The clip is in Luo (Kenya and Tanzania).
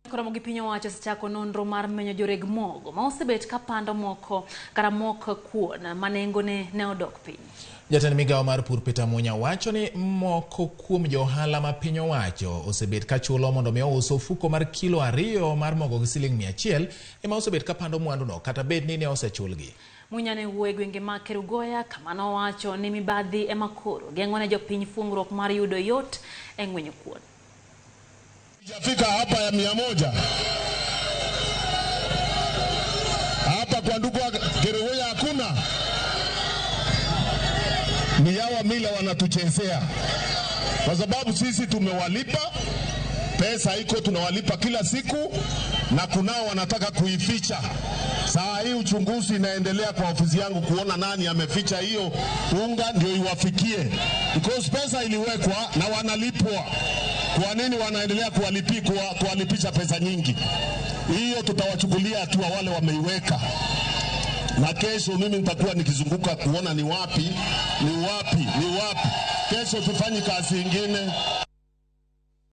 Koromo gi piny owacho osechako nonro mar menyo joreg mogo ma osebet ka pando moko kata mok kuon ma nengone ne odok piny. Jatend migawo mar pur Peter Munya wacho ni moko kuom jo ohala ma piny owacho osebet ka chulo mondo mi ous ofuko mar kilo 2 mar mogo gi siling 100 ema osebet ka pando mwanduno kata bed ni ne osechulgi. Munya ne wuoyo e gwenge mag Kerugoya kama nowacho ni mibadhi ema koro geng'o ne jopiny fuongruok mar yudo yot e ng'wenyo kuon. Fika hapa ya 100 hapa kwa ndugu Kerugoya hakuna. Ni hawa mila wanatuchezea, kwa sababu sisi tumewalipa pesa, iko tunawalipa kila siku, na kunao wanataka kuificha. Saa hii uchunguzi inaendelea kwa ofisi yangu kuona nani ameficha hiyo unga ndio iwafikie, because pesa iliwekwa na wanalipwa. Kwa nini wanaendelea kuwalipisha pesa nyingi? Hiyo tutawachukulia hatua wale wameiweka. Na kesho mimi nitakuwa nikizunguka kuona ni wapi, ni wapi, ni wapi. Kesho tufanye kazi ingine.